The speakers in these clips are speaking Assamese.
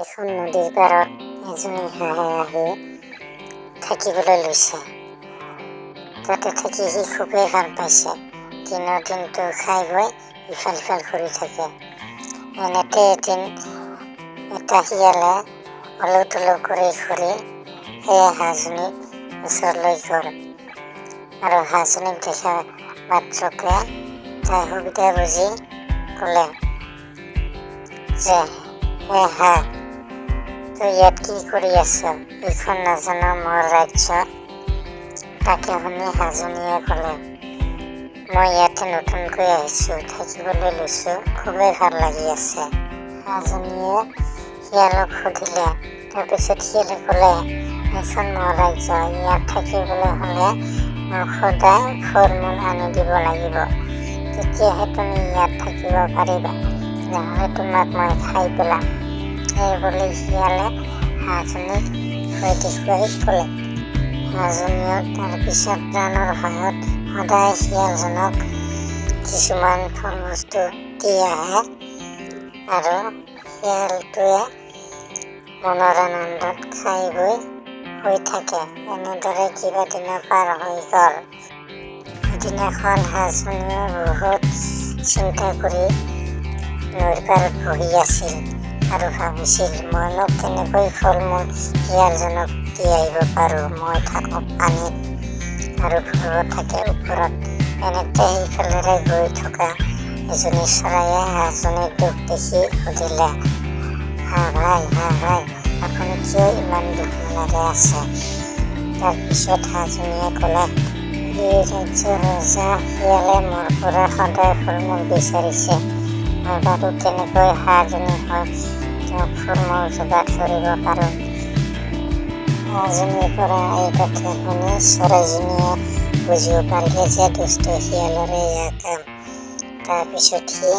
এখন নদীৰ পাৰত এজনী হাঁহে আহি থাকিবলৈ লৈছে। তাতে থাকি সি খুবেই ভাল পাইছে। দিনৰ দিনটো খাই বৈ ইফাল সিফাল ঘূৰি থাকে। এনেতে এদিন এটা শিয়ালে অলৌ তলৌ কৰি ঘূৰি সেই হাঁহজনীক ওচৰলৈ গ'ল আৰু হাঁহজনীক দেখা মাত্ৰকে তাই সুবিধা বুজি ক'লে যে, হে হাঁহ, তই ইয়াত কি কৰি আছ? এইখন নাজানো মোৰ ৰাজ্য? তাকে শুনি হাঁহজনীয়ে ক'লে, মই ইয়াতে নতুনকৈ আহিছোঁ, থাকিবলৈ লৈছোঁ, খুবেই ভাল লাগি আছে। হাঁহজনীয়ে শিয়ালক সুধিলে। তাৰপিছত শিয়ালে ক'লে, এইখন মোৰ ৰাজ্য, ইয়াত থাকিবলৈ হ'লে মোক সদায় ফল মূল আনি দিব লাগিব, তেতিয়াহে তুমি ইয়াত থাকিব পাৰিবা, নহ'লে তোমাক মই খাই পেলাম। এই বুলি শিয়ালে হাঁহজনীক ভয় দেখুৱাই ক'লে। হাঁহজনীয়েও তাৰপিছত প্ৰাণৰ ভয়ত সদায় শিয়ালজনক কিছুমান ফল বস্তু দি আহে আৰু শিয়ালটোৱে মনৰ আনন্দত খাই বৈ শুই থাকে। এনেদৰে কেইবাদিনো পাৰ হৈ গ'ল। এদিনাখন হাঁহজনীয়ে বহুত চিন্তা কৰি নৈৰ পাৰত বহি আছিল আৰু ভাবিছিল, মইনো কেনেকৈ ফল মূল শিয়ালজনক দি আহিব পাৰোঁ? মই থাকোঁ পানীত আৰু ফলবোৰ থাকে ওপৰত। এনেতে সেইফালেৰে গৈ থকা এজনী চৰাইয়ে হাঁহজনীৰ দুখ দেখি সুধিলে, হাঁহ ভাই, হাঁহ ভাই, আপুনি কিয় ইমান দুখ মনেৰে আছে? তাৰপিছত হাঁহজনীয়ে ক'লে, এই ৰাজ্যৰ ৰজা শিয়ালে মোৰ পৰা সদায় ফল মূল বিচাৰিছে। মই বাৰু কেনেকৈ হাঁহজনী হৈ তেওঁক ফল মূল যোগাৰ ধৰিব পাৰোঁ? হাঁহজনীৰ পৰা এই কথা শুনি চৰাইজনীয়ে বুজিব পাৰিলে যে দুষ্ট শিয়ালৰে এয়া কাম। তাৰপিছত সি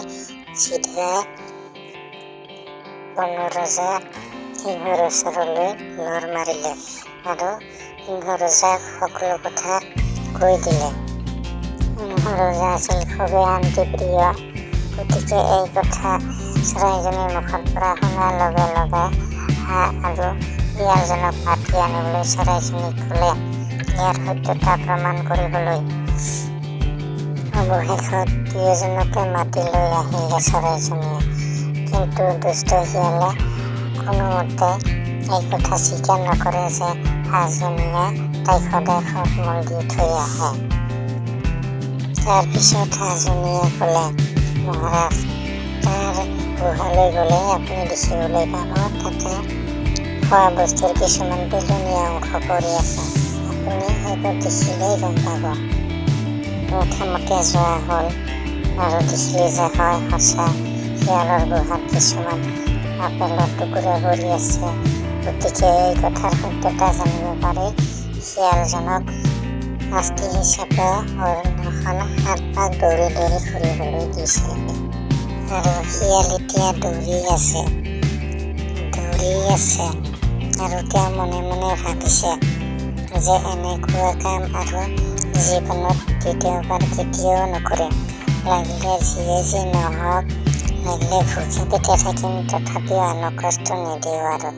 চিধাই বনৰ ৰজা সিংহৰ ওচৰলৈ লৰ মাৰিলে আৰু সিংহ ৰজাক সকলো কথা কৈ দিলে। সিংহ ৰজা আছিল খুবেই শান্তিপ্ৰিয়। গতিকে এই কথা চৰাইজনীৰ মুখৰ পৰা শুনাৰ লগে লগে হাঁহ আৰু শিয়ালজনক মাতি আনিবলৈ চৰাইজনীক ক'লে, ইয়াৰ সত্যতা প্ৰমাণ কৰিবলৈ। অৱশেষত দুয়োজনকে মাতি লৈ আহিলে চৰাইজনীয়ে। কিন্তু দুষ্ট শিয়ালে কোনোমতে এই কথা স্বীকাৰ নকৰে যে হাঁহজনীয়ে তাইক সদায় ফল মূল দি থৈ আহে। তাৰপিছত হাঁহজনীয়ে ক'লে, মহাৰাজ, তাৰ গুহালৈ গ'লে আপুনি দেখিবলৈ পাব তাতে খোৱা বস্তুৰ কিছুমান পেলনীয়া অংশ পৰি আছে। আপুনি সেইবোৰ দেখিলেই গম পাব। প্ৰথমতে যোৱা হ'ল আৰু দেখিলে যে হয় সঁচা, শিয়ালৰ গুহাত কিছুমান আপেলৰ টুকুৰা পৰি আছে। গতিকে এই কথাৰ সত্যতা জানিব পাৰি শিয়ালজনক শাস্তি হিচাপে অৰণ্যখন 7 পাক দৌৰি দৌৰি ফুৰিবলৈ দিছে। আৰু শিয়াল এতিয়া দৌৰি আছে, দৌৰি আছে আৰু তেওঁ মনে মনে ভাবিছে যে এনেকুৱা কাম আৰু জীৱনত দ্বিতীয়বাৰ কেতিয়াও নকৰিম। লাগিলে যিয়ে যি নহওক, লাগিলে ভোকে পেটে থাকিম, তথাপিও আনক কষ্ট নিদিওঁ আৰু।